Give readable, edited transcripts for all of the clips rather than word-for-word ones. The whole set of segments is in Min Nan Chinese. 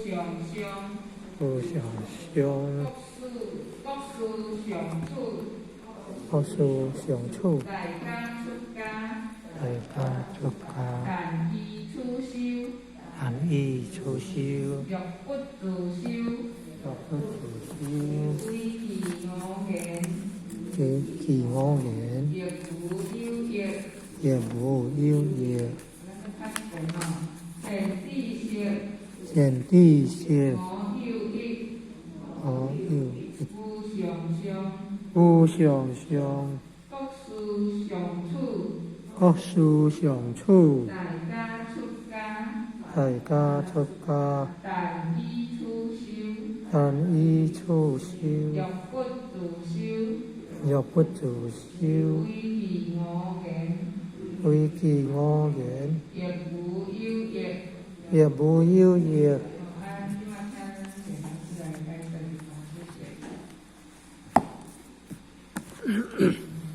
常相，無常相，國師國師上處，國師上處，在家出家，在家出家，但依處修，但依處修，若不自修，若不自修，唯其我言，唯其我言，亦無有益。亦無有益。咱較講吼，善知識，善知識，無有益，無有益，無常相，無常相，國師上處，國師上處，在家出家，在家出家，但依處修，但依處修，若不自修，若不自修，唯其我言，唯其我言，亦無有益。亦無有益。啊，這馬請咱善老師來解釋一下，謝謝。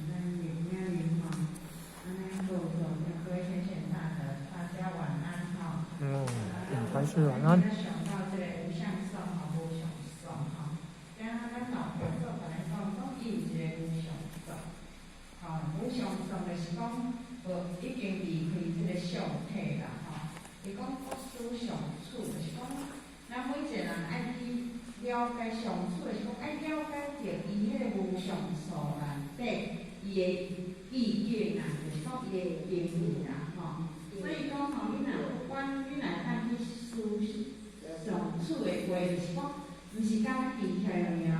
咱明明吼，按呢各各位先賢大德，大家晚安吼。嗯，請禪師晚安。想到這個無相頌吼，無相頌吼，今咱老佛祖共咱講，講伊有一個無相頌，吼，無相頌就是講，無已經離開這個相體啦，吼。伊講國師上處，就是講，咱每一個人愛去了解上處，就是講愛了解著伊彼個無相頌內底伊的意境啦，就是講伊的定義啦，吼。所以講吼，你若不管你若會當去思上處的話，就是講，毋是干焦記起來爾，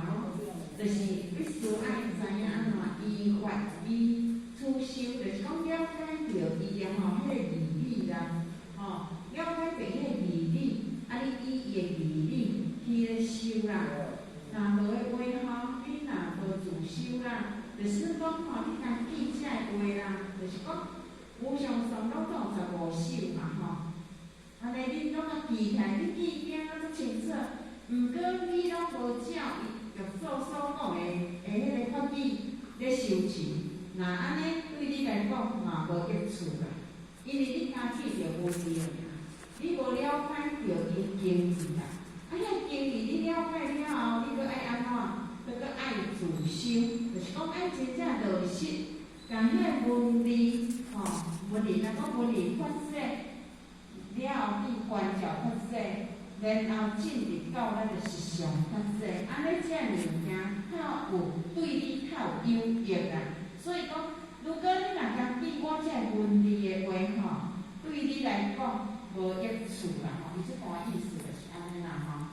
就是必須愛知影按怎依法依處修，就是講了解著伊的吼彼個義理啦，吼，了解著彼個義理，啊，你依伊的義理去咧修啦。若無的話吼，你若無自修啦，就是講吼，你干記這个話啦，就是講無相頌攏總有15首嘛吼。按呢你攏共記起來，你記經足清楚，毋過你攏無照伊六祖所講的彼个法語咧修持，若按呢對你來講嘛無益處啦，因為你干記著文字爾，你無了解著伊經義啦。啊，遐經義你了解了後，你閣愛按怎？閣閣愛自修，就是講愛真正落實，共彼個文字吼，文字若講文字發說了後變觀照法說，然後進入到咱的實相法說，按呢這物件較有對你較有有益啦。所以講，如果你若干記我這個文字的話吼，對你來講無益處啦吼。伊這段意思就是按呢啦吼。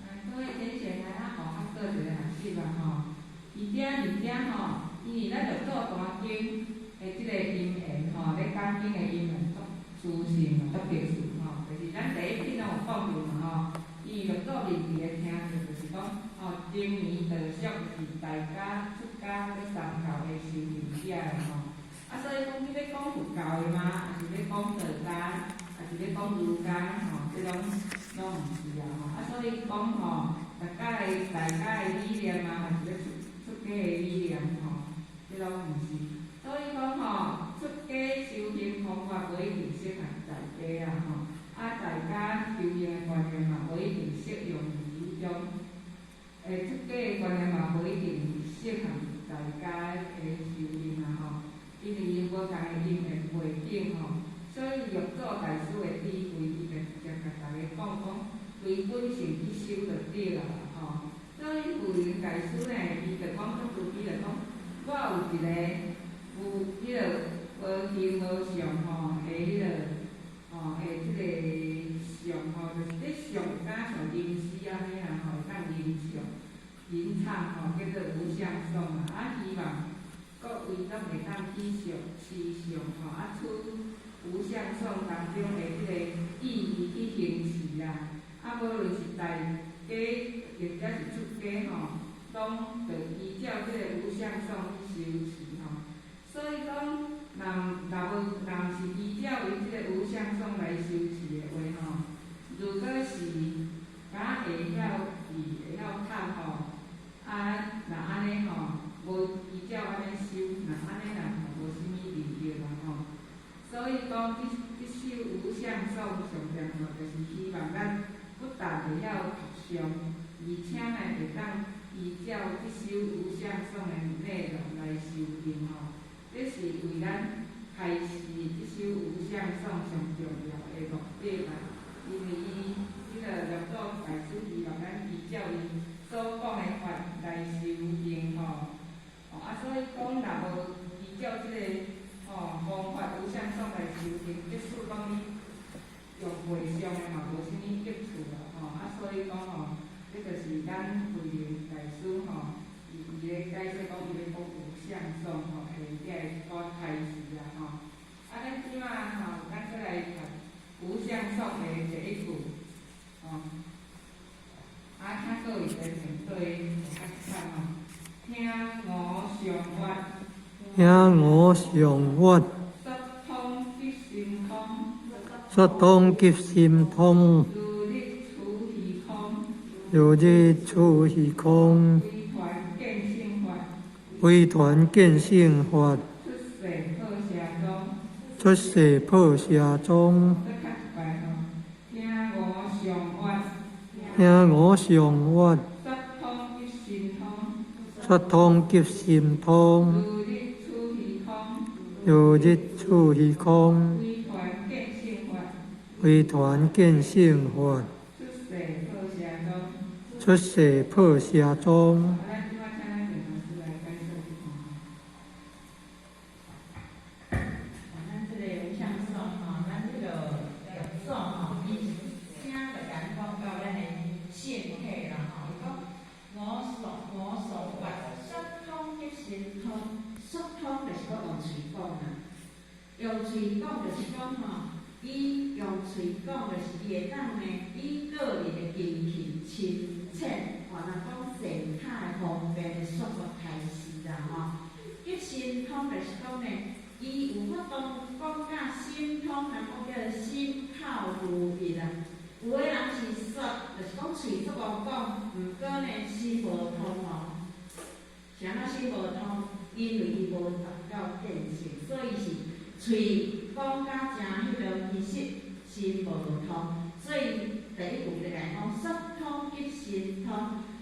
來，各位先賢來，咱學較做一个學習啦吼。佇遮佇遮吼，因為咱六祖壇經的這個因緣吼，咧講經的因緣足殊勝嘛，足特殊吼。就是咱第一品攏有講著嘛吼，因為六祖面佇咧聽著，就是講吼，精明道俗就是在家出家咧三教的修行者啦吼。啊，所以講你欲講佛教的嗎？抑是欲講道家？抑是欲講儒家吼？這攏攏毋是啊吼。啊，所以講吼，大家的在家的理念啊，抑是咧出出家的理念吼，這攏毋是。所以講吼，出家修行方法無一定適合在家啊吼，啊，在家修行的觀念嘛，無一定適用於彼種。出家的觀念嘛，無一定適合在家的修行啊吼，因為伊無仝的因緣背景吼，所以六祖大師的智慧，伊就直接共大家講講，隨本性去修就對啊吼。所以虛雲大師呢，伊就講足慈悲，就講我有一個有彼個無形無相吼的彼個吼的這個相吼，就是咧相敢像吟詩按呢啦吼，會當吟唱、吟唱吼，叫做無相頌啊。啊，希望各位攏會當去想、思想吼，啊，取無相頌當中的這個意義去行持啦。啊，無論是在家或者是出家吼，攏著依照這個無相頌去修修行吼。這是為咱開示這首無相頌上重要的目的啦。因為伊這个六祖大師希望咱依照伊所講的法來修行吼。哦，啊，所以講若無依照這个吼方法無相頌來修行，即使講你用背誦的嘛，無啥物益處啦吼。啊，所以講吼，這就是咱慧能大師吼，伊咧解釋講，伊咧講無相頌吼，的這个開示啦吼。啊，咱這馬吼，咱閣來讀無相頌的第一句，吼。啊，請各位先生對較看吼，聽我上法，聽我上法，說通即心通，說通即心通，如日處虛空，如日處虛空，微傳見性法，微傳見性法，出世破邪宗，出世破邪宗。閣較一擺吼，聽我上法，聽我上法，說通即心通，說通即心通，如日處虛空，如日處虛空，微傳見性法，微傳見性法，出世破邪宗。出世破邪宗。啊，咱這馬請咱鄭老師來解說這段。咱這个無相頌吼，咱這个六祖吼，伊是請就共咱講到咱的性體啦吼。伊講我所法，說通即心通，說通就是講用喙講啦，用喙講就是講吼，伊用喙講就是伊會當呢，以個人的根器深淺，吼，若講善巧的方便的說法開示啦吼。即心通就是講呢，伊有法度講甲心通，人講叫做心口如一啊。有的人是說，就是講喙足戇講，毋過呢心無通哦。是按怎心無通？因為伊無達到見性，所以是喙講甲誠彼落，其實心無通。所以第一句就來講，說通即心通。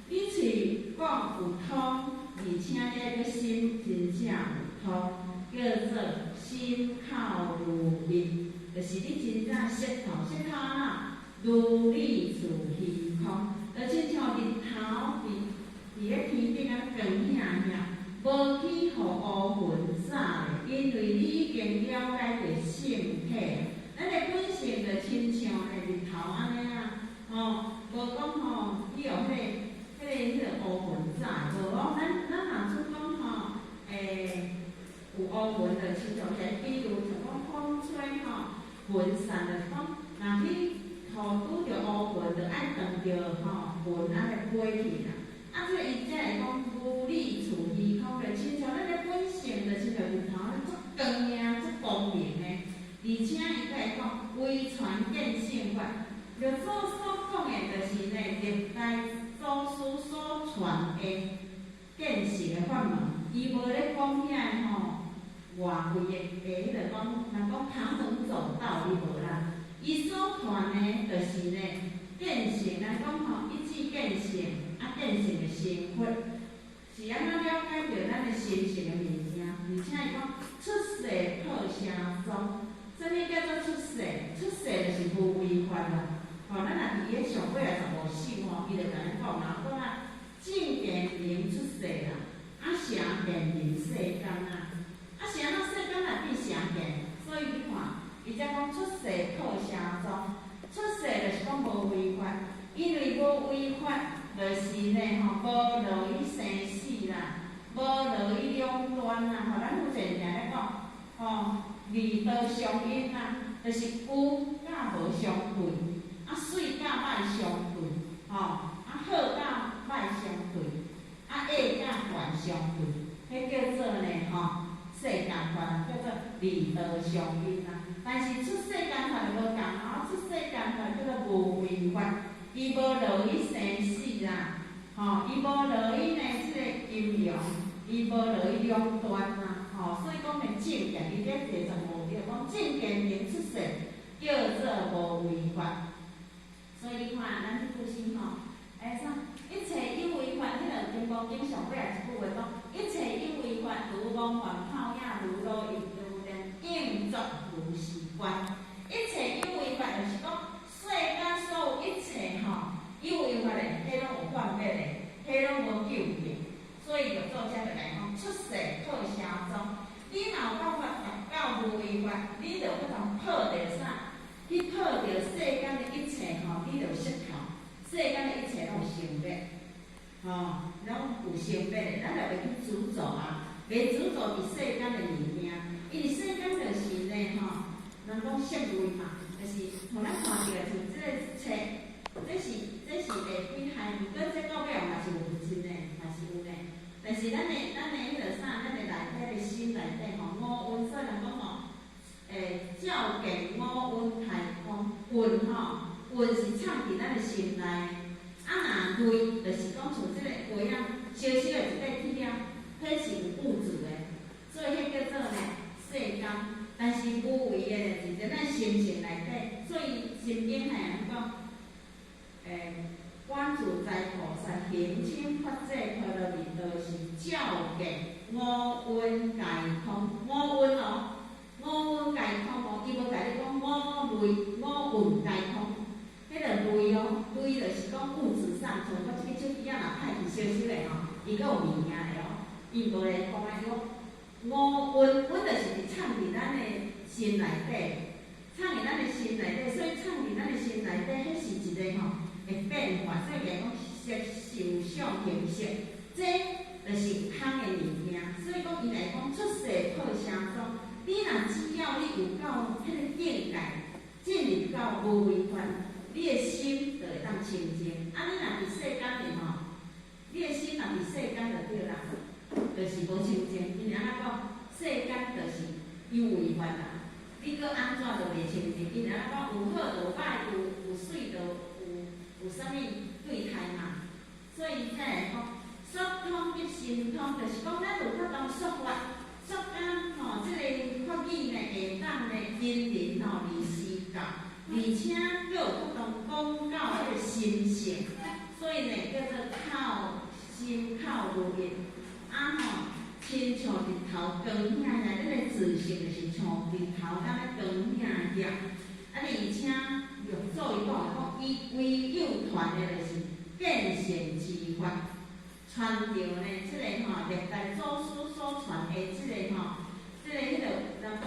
你喙講有通，而且你個心真正有通，叫做心口如一，就是你真正說通，說通按怎？如日處虛空，就親像日頭佇咧天頂仔光顯顯，無去予烏雲罩咧，因為你已經了解著性體，咱的本性就親像咧日頭按呢啊，吼，無講吼去予彼个烏雲罩，無講咱若出講吼，有烏雲就親像一個比如像講風吹吼，雲散就是講，若去予拄著烏雲，就愛當著吼雲按呢飛去啦。啊，這個伊才會講如日處虛空，就親像咱的本性，就親像日頭按呢足光明、足光明的。而且伊閣會講微傳見性法，六祖所講的，就是呢歷代祖師所傳的見性的法門，伊無咧講遐個吼外圍的，彼個講，人講旁門左道伊無啦。伊所傳的，就是呢見性，人講吼一指見性，啊見性的成佛，是按怎了解著咱的心性的物件？而且伊講出世破邪宗，啥物叫做出世？出世就是無為法啦。吼，咱若佇咧上尾的15首吼，伊就共咱講啦，講啊正見明出世啦，啊邪見臨世間啊，啊是按怎世間內變邪見？所以你看，伊才講出世破邪宗，出世就是講無為法，因為無為法，就是呢吼，無落去生死啦，無落去兩端啦，吼，咱佛前定咧講，吼，二道相應啊，就是有佮無相對，啊媠佮歹相對，吼，啊好佮歹相對，啊下佮懸相對，彼叫做呢吼世間法，叫做二道相應啊。但是出世間法就無仝哦，出世間法叫做無為法，伊無落去生死啦，吼，伊無落去呢這個陰陽，伊無落去兩端啊，吼，所以講呢正見，伊咧第15條講正見明出世，叫做無為法。所以你看，咱這句詩吼，啥？一切有為法，彼个《金剛經》上尾也一句話講：一切有為法，如生滅的，咱就袂去執著啊，袂執著佇世間的物件，因為世間就是呢吼，人講色類嘛，就是互咱看著的像這個冊，這是會幾害，毋過這到尾嘛是有物質呢，嘛是有呢。但是咱的彼個啥，咱的內底的心內底吼，五蘊，所以人講吼，照見五蘊皆空，蘊吼，蘊是藏佇咱的心內。啊，若類就是講像這個杯仔，小小的一塊鐵仔，彼是有物質的，所以彼叫做呢世間。但是無為的，就是佇咱心性內底，所以心經係按呢講，觀自在菩薩行深法界波羅蜜多時，照見五蘊皆空，五蘊哦，五蘊皆空哦，伊無共你講五類五蘊皆空，彼個類哦，類就是講物質上，像我這個手機仔若歹去小小的吼，伊閣有物件的哦，伊無咧講啊，伊講五蘊，蘊就是佇藏佇咱的心內底，藏佇咱的心內底，所以藏佇咱的心內底，彼是一個吼會變化，所以講色受想行識，這就是空的物件。所以講伊來講出世破邪宗，你若只要你有到彼個境界，進入到無為法，你的心就會當清淨。啊，你若佇世間裡吼，你的心若佇世間就對啦，就是無清淨。因為按怎講，世間就是有為法啦，你閣按怎都袂清淨。因為按怎講，有好就有歹，有水就有啥物對待嘛。所以才會講，說通即心通，就是講咱有法度說法，說講吼，這個法語呢會當呢因人吼而施教，而且閣有法度講到彼個心性，所以呢叫做口心口如一，啊吼，親像日頭光顯顯，咱的自性就是像日頭按呢光顯顯。啊，而且六祖伊講的講，伊唯有傳的就是見性之法，傳著呢，這個吼歷代祖師所傳的這個吼，這個彼個人講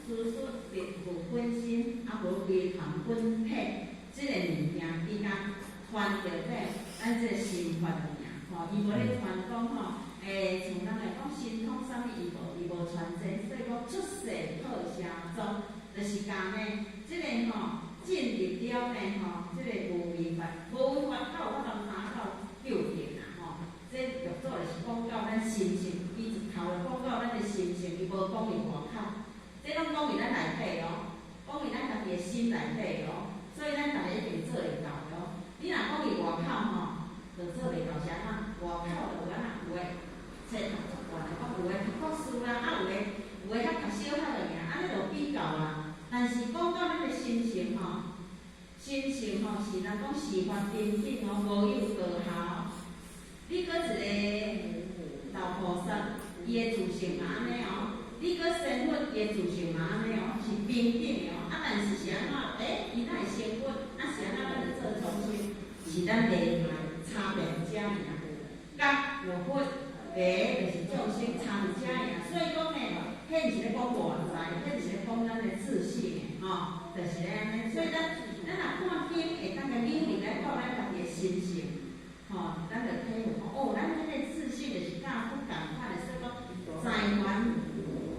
師師力無分身，啊無非同本體，這個物件，伊共傳著這咱這個心法爾，吼，伊無咧傳講吼，像人來講神通啥物，伊無傳這，所以講出世破邪宗，就是共呢，這個吼進入了呢吼，這個無為法，無為法才有法度達到究竟啦吼。這六祖就是講到咱心性，伊一頭就講到咱的心性，伊無講佇外口，這攏講佇咱內底哦，講佇咱家己的心內底哦，所以咱逐个一定做會到的哦。你若講佇外口吼，就做袂到，是按怎？外口就有按怎？有的冊讀足懸的，講有的讀博士啦，啊有的較讀小學的爾，按呢就比較啦。但是講到咱的心性吼，心性吼是人講是法平等哦，無有高下。你閣一個老菩薩，伊的自性嘛按呢哦，你閣仙佛，伊的自性嘛按呢哦，是平等的哦。啊，但是是按怎？欸，伊哪會成佛？啊，是按怎？咱著做眾生，是咱厲害差別遮爾。覺有佛，迷就是眾生差佇遮爾。所以講呢，彼毋是咧講外在，彼就是咧講咱的自性的吼，就是咧按呢。所以咱若看經，會當共引入來到咱家己的心性，吼，咱就體會講，哦，咱彼個自性就是佮佛仝款的，所以講財還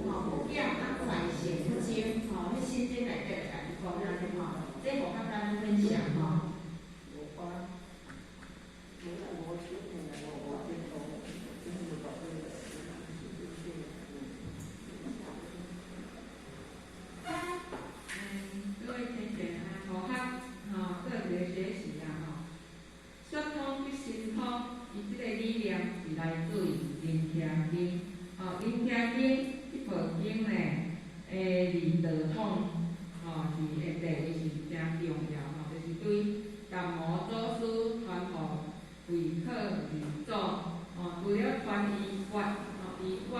吼不減，啊財性不增，吼，彼心經內底就共你講按呢吼，這無較咱分享吼。各位同學啊，互學吼做一個學習啦吼。說通即心通，伊這個理念是來自於《楞伽經》。吼，《楞伽經》這部經呢，佇道統吼是的地位是誠重要吼，就是對達摩祖師傳予慧可二祖，吼，除了傳伊法，吼，伊法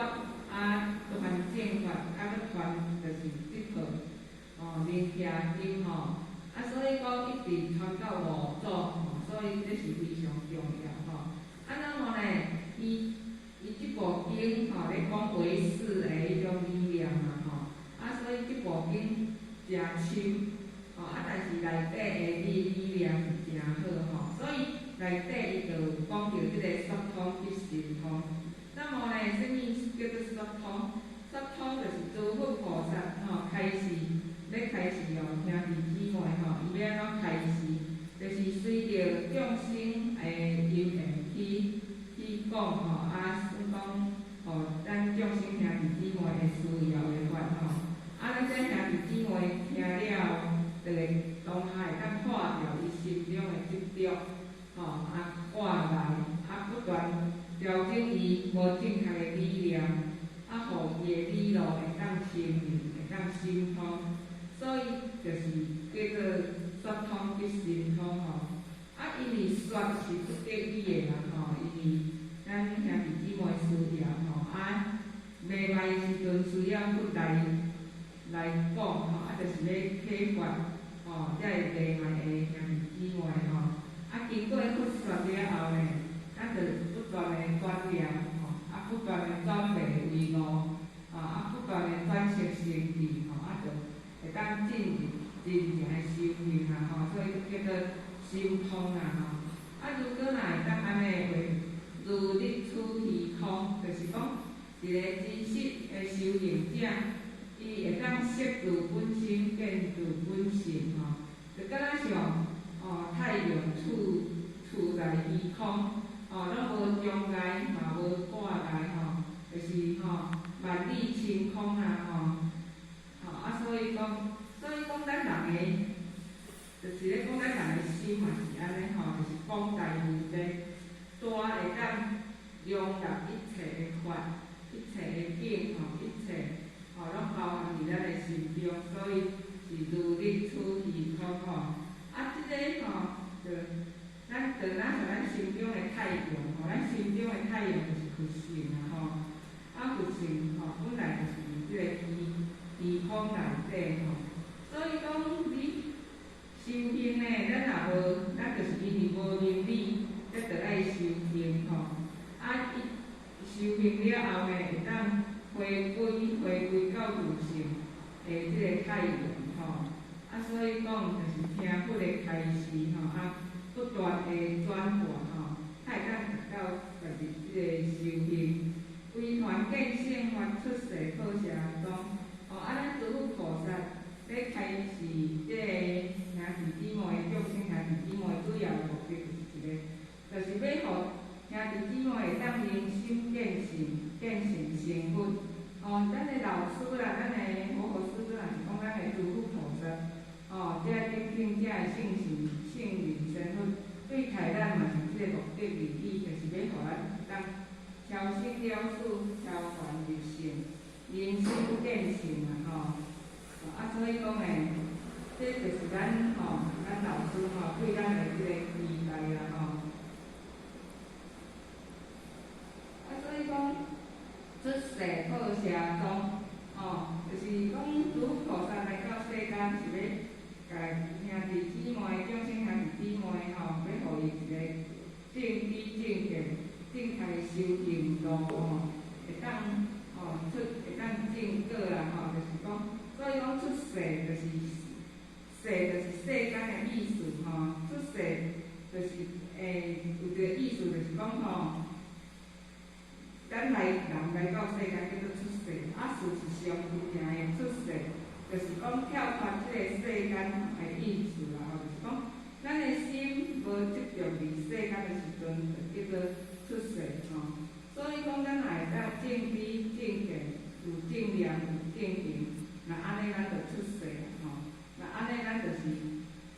啊傳正法，啊閣傳就是這部吼《楞伽經》吼，啊所以講一直傳到五祖，吼，所以這是非常重要吼。啊，那麼呢，伊這部經吼咧講唯識的彼種理念嘛吼，啊所以這部經誠深，吼啊但是內底的理念是誠好吼，所以內底伊就有講著這個說通即心通。吼，啊掛來，啊不斷調整伊無正確的理念，啊，予伊的理路會當清明，會當心通，所以就是叫做說通即心通吼。啊，因為說是不得已的啦吼，因為咱兄弟姊妹需要吼，啊，賣賣的時陣需要佛來來講吼，啊，就是欲啟發吼，遮個迷茫的兄弟姊妹吼。啊，經過佛說了後呢，咱就不斷的轉念吼，啊，不斷的轉迷為悟，吼，啊，不斷的轉識成智吼，啊，就會當進入真正的修行啊吼，所以叫做心通啊吼。啊，如果若會當按呢的話，如日處虛空，就是講一個真實的修行者，伊會當識自本心，見自本性吼，就敢若像哦太陽處處在虛空，哦，攏無障礙，嘛無掛礙吼，就是吼萬里晴空啊吼，吼啊，所以講咱人的，就是咧講咱人的心嘛是按呢吼，就是廣大無際，大會當容納一切的法，一切的境吼，一切吼攏包含佇咱的心中，所以是如日處虛空吼。啊，這个吼，就咱就若像咱心中的太陽吼，咱心中的太陽就是佛性啊吼。啊，佛性吼本來就是佇這个虛虛空內底吼，所以講你修行呢，咱若無，咱就是因為無明理，才著愛修行吼。啊，伊修行了後呢，會當回歸回歸到自性的這個太陽吼。啊，所以講就是聽佛的開示吼，啊，不斷的轉化吼，才會當達到家己這個修行。歸還見性發出世破邪宗，吼啊，咱諸佛菩薩咧開示這個兄弟姊妹、眾生兄弟姊妹主要的目的就是一個，就是欲予兄弟姊妹會當明心見性，見性成佛。吼，咱的老師啦，咱的活佛師尊也是講咱的諸佛菩薩，吼，這等等這个聖神、聖人仙佛，對待咱嘛是這个目的而已，就是欲予咱當超生了死，超凡入聖，明心見性啊吼。啊，所以講呢，這就是咱吼，咱老師吼對咱的這個期待啦吼。啊，所以講出世破邪宗，吼，就是講諸菩薩來到世間是欲共兄弟姊妹、眾生兄弟姊妹吼，欲予伊一個正知正見、正確的修行路吼，會當吼出會當證果啦吼，就是講，所以講出世就是世就是世間的意思吼，出世就是有一個意思就是講吼，咱來人來到世間叫做出世，啊事實上真正的出世，就是講跳脫這個世間的意思啦吼，就是講咱的心無執著佇世間的時陣，就叫做出世吼。所以講，咱若會當正知正見，有正念有正行，若按呢咱就出世啦吼。若按呢咱就是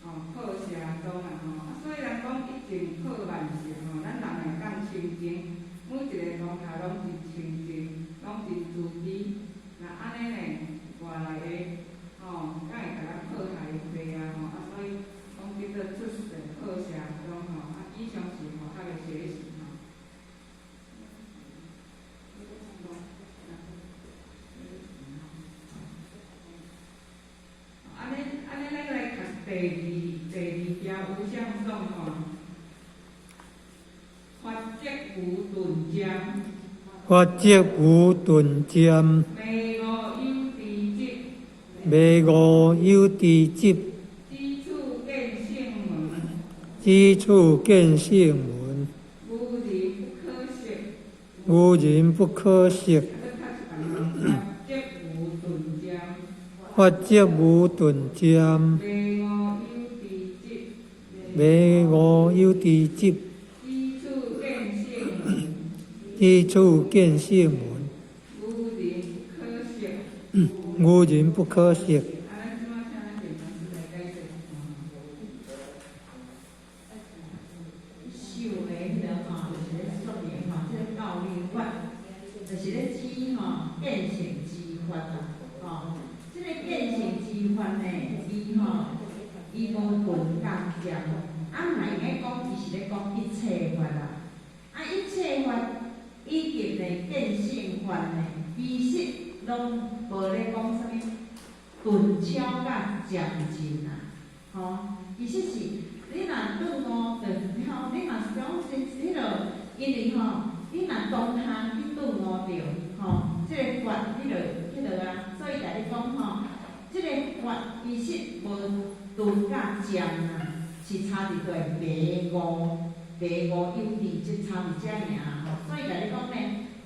吼破邪宗啦吼。啊，所以人講一淨破萬邪吼，咱人會當清淨，每一个當下攏真清淨，攏真慈悲。若按呢呢，外來的吼，才會共咱破壞去啊吼。啊，所以講叫做出世破邪宗吼。啊，以上是佛學的學習吼。按呢，按呢，咱來讀第二條無相頌吼。法則無頓漸，法則無頓漸，迷悟有知執，迷悟有知執，知處見性門，知處見性門，無人不可識，無人不可識。法則無頓漸，法則無頓漸，迷悟有知執，迷悟有知執，知處見性門，知處見性門，無人不可識。無人不可識。啊，咱這擺請咱辯講師來解釋。吼見性之法啦，吼，這個見性之法呢，伊吼伊無頓佮漸，啊，若會用講伊是咧講一切法啦，啊，一切法以及呢見性法呢，其實攏無咧講啥物頓超佮漸進啦，吼，其實是你若頓悟，就吼，你若是講是彼落，因為吼，你若當下去頓悟著，吼，這個法你就彼落啊，所以共你講吼，這個法其實無頓佮漸啊，是差佇對迷悟，迷悟有智，這差佇遮爾吼，所以共你講呢，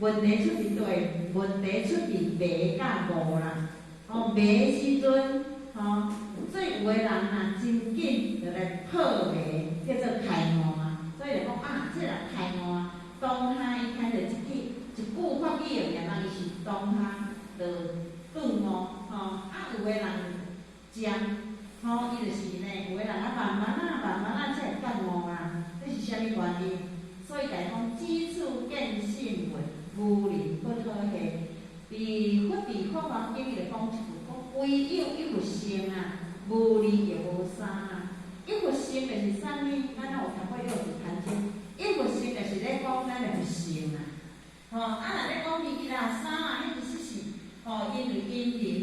問題出佇對，問題出佇迷佮悟啦，吼，迷時陣，吼，所以有的人啊，真緊就來破迷，叫做開悟啊，所以就講啊，這個人開悟啊，當下伊開著一句一句法語爾，人伊是當下就頓悟，吼，啊有的人漸，吼，伊就是呢，有的人啊慢慢仔慢慢仔才會覺悟啊，這是啥物原因？所以共講，此處見性問，無人不可下。佇佛佇法華經伊就講一句，講唯有一佛性啊，無二亦無三啊。一佛性就是啥物？咱若有讀過六祖壇經，一佛性就是咧講咱的佛性啊。吼，啊若咧講二啦三啊，彼其實是吼，因為因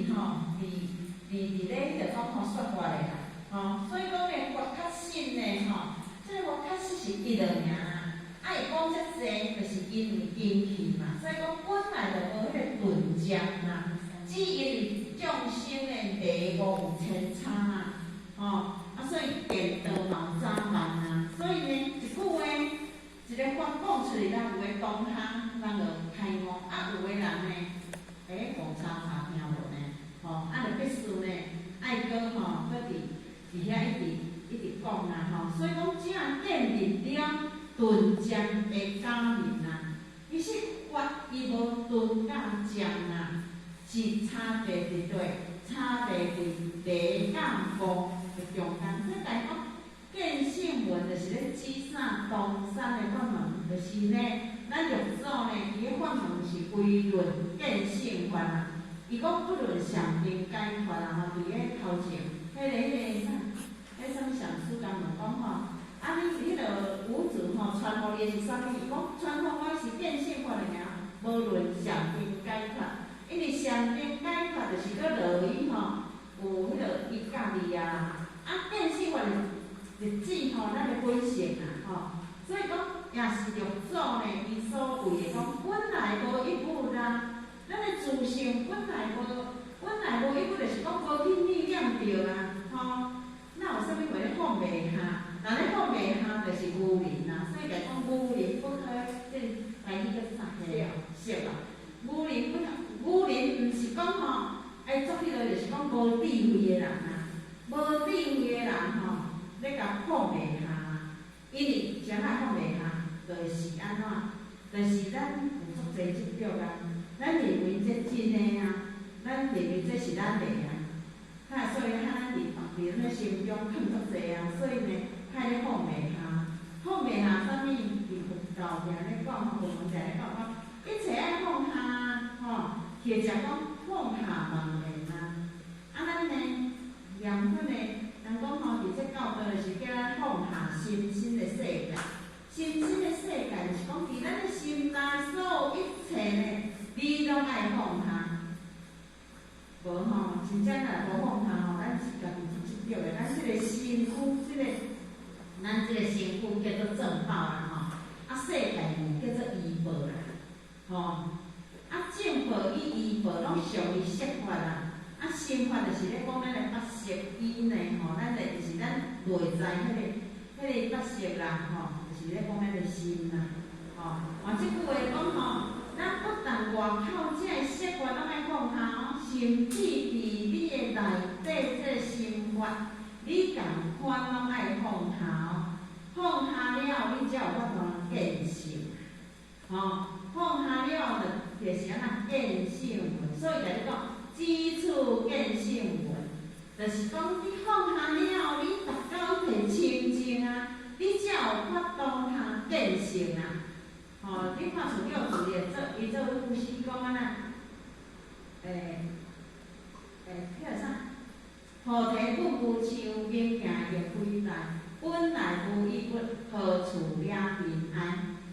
緣吼，佇咧彼個講吼說法的啦，吼，所以講呢，佛較信呢吼，這個佛確實是一爾啊。啊，伊講遮濟，就是因為根器嘛，所以講本來就無彼個頓漸啊，只因為眾生的迷悟有千差啊，吼，啊，所以見道嘛有早晚啊，所以呢，一句話，一個法講出來，人有的當下人就開悟，啊，有的人呢，欸，戇查查聽無呢，吼，啊，就必須呢，愛閣吼，閣佇遐一直一直講啊，吼，所以講只要建立了頓漸的假名啊，其實法伊無頓佮漸啊，是差別佇佗，差別佇迷佮悟的中間。所以來講，見性門就是咧指啥東山的法門，就是呢，咱六祖呢，伊的法門是唯論見性法啊。伊講不論禪定解脫啊，吼，佇咧頭前，彼個啥，彼啥物禪師共問講吼，啊，你彼落五祖吼傳予你的是啥物？伊講傳予我是見性法爾，無論禪定解脫。因為禪定解脫就是閣落去吼，有彼落伊教你啊。啊，見性法是指吼咱的本性啊，吼。所以講也是六祖呢，伊所謂的講本來無一物啦，咱的自性本來無，本來無一物，就是講無去念念著啊，吼。哪有啥物話咧放袂下？若咧放袂下，就是無明啊。所以來講無明不可，這個台語叫啥？色啊。無明不可，無明毋是講吼，愛做彼落就是講無智慧的人啊，無智慧的人吼，咧共放袂下。因為啥物放袂下？就是按怎？就是咱有足濟執著啊，咱認為這真的啊，咱認為這是咱的啊。啊，所以咱佇咱心中囥足濟啊，所以呢，較咧放袂下，放袂下啥物？佇佛教定咧講，佛門定咧講講，一切愛放下，吼，或者講放下妄念啊。啊，咱呢，念佛呢，人講吼，佇這教導就是叫咱放下心身的世界，心身的世界就是講，佇咱的心內所有一切呢，你攏愛放下。無吼，真正若無放下吼，咱是家己足執著的。咱這個身軀，這個咱這個身軀叫做正報啦吼，啊世界呢叫做依報啦，吼，啊正報與依報攏屬於色法啦，啊心法就是咧講咱的八識依呢吼，咱的就是咱內在彼個八識啦吼，就是咧講咱的心啦，吼，換這句話講吼，咱不但外口這個色法攏愛放下哦，甚至佇你的內底這個心法，你仝款攏愛放下哦。放下了，你才有法度見性，吼，放下了就是按怎見性門。所以共你講，此處見性門，就是講你放下了，你達到一個清淨啊，你才有法度通見性啊。吼，你看像叫做伊做伊做夫妻講按怎，像明鏡亦非大，本來無一物，何處惹塵埃？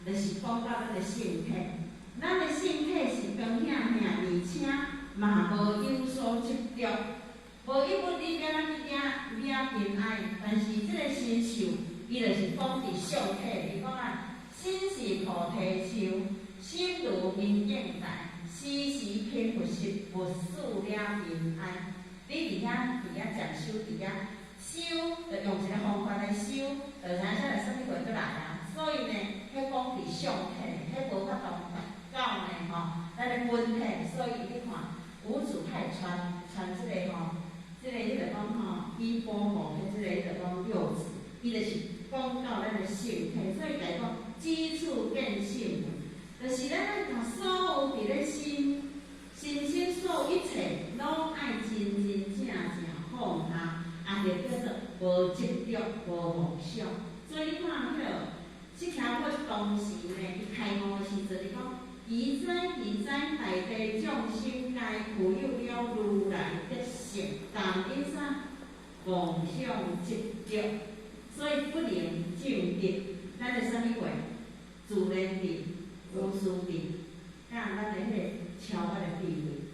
就是講到咱的性體，咱的性體是光顯顯，而且嘛無有所執著，無一物你欲按怎去惹惹塵埃？但是這个身受，伊就是講佇相體，伊講啊，身是菩提樹，心如明鏡台，時時品佛食，勿使惹塵埃。你佇遐佇遐禪修，佇遐修，就用一个方法來修，就知影啥來啥物貨閣來啊。所以呢，彼講佇相體，彼無法度達到呢吼，咱的本體。所以你看，五祖派傳傳這个吼，這個彼個講吼，依波吼，彼這個彼個講六祖，伊就是講到咱的性體，所以共伊講，此處見性，就是咱愛共所有佇咧心。身心所有一切，攏愛真真正正放下，也就叫做無執著、無妄想。所以你看，彼个釋迦佛當時呢，伊開悟的時陣，伊講：奇哉奇哉，大地眾生皆具有了如來德性，但因啥妄想執著，所以不能證得。咱的啥物貨？自然智、無思智，佮咱的彼个超越的智慧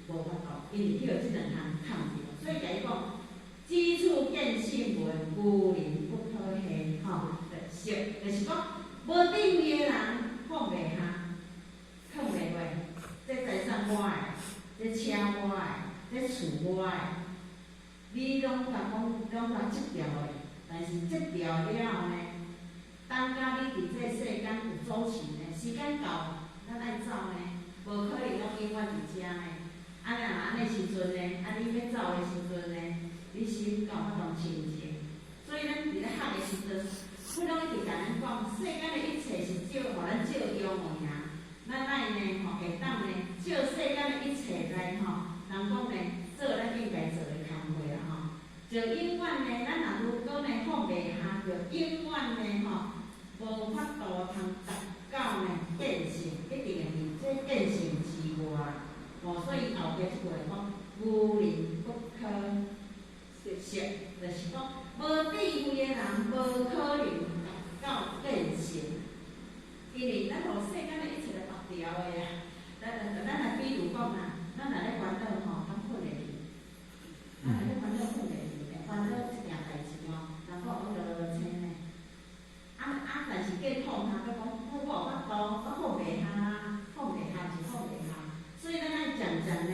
無法度，因為去予這兩項崁著，所以共伊講，此處見聲聞，愚人不可下，吼，就是就是講，無智慧的人放袂下，囥袂落，這財產我的，這車我的，這厝我的，你攏共講，攏共執著的，但是執著了後呢，等甲你佇這世間有主持呢，時間到，咱愛走呢，無可能攏永遠佇遮呢。啊，若按呢時陣呢，啊，你欲走的時陣呢，你心敢有法度清淨？所以咱佇咧學的時陣，佛攏一直共咱講，世間的一切是借予咱借用的爾。咱愛呢，吼，會當呢，借世間的一切來吼，人講呢，做咱應該做的工課啦吼。就永遠呢，咱若如果呢放袂下，就永遠呢吼，無法度通達到呢見性，一定會佇這見性之外。哦，所以後壁這句話講，愚人不可識，就是講無智慧的人無可能達到見性，因為咱予世間的一切來縛牢的啊。咱來比如講啊，咱若咧煩惱吼，敢睏會去？咱若咧煩惱睏會去，煩惱一件代誌哦，人講講落落青呢。啊啊！但是過放下，閣講我有法度，我放袂下，放袂下就放袂下。所以咱愛漸漸呢，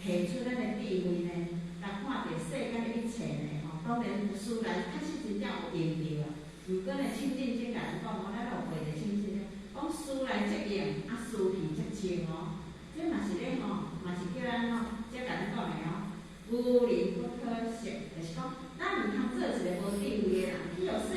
提出咱的智慧呢，來看著世間的一切呢，吼，當然雖然確實真正有用著啊。毋過呢，清淨經共咱講哦，咱有背著清淨經，講思來則應，啊思去則清哦。這嘛是咧吼，嘛是叫咱吼，才共咱講的哦。愚人不可識，就是講，咱毋通做一個無智慧的人，去予世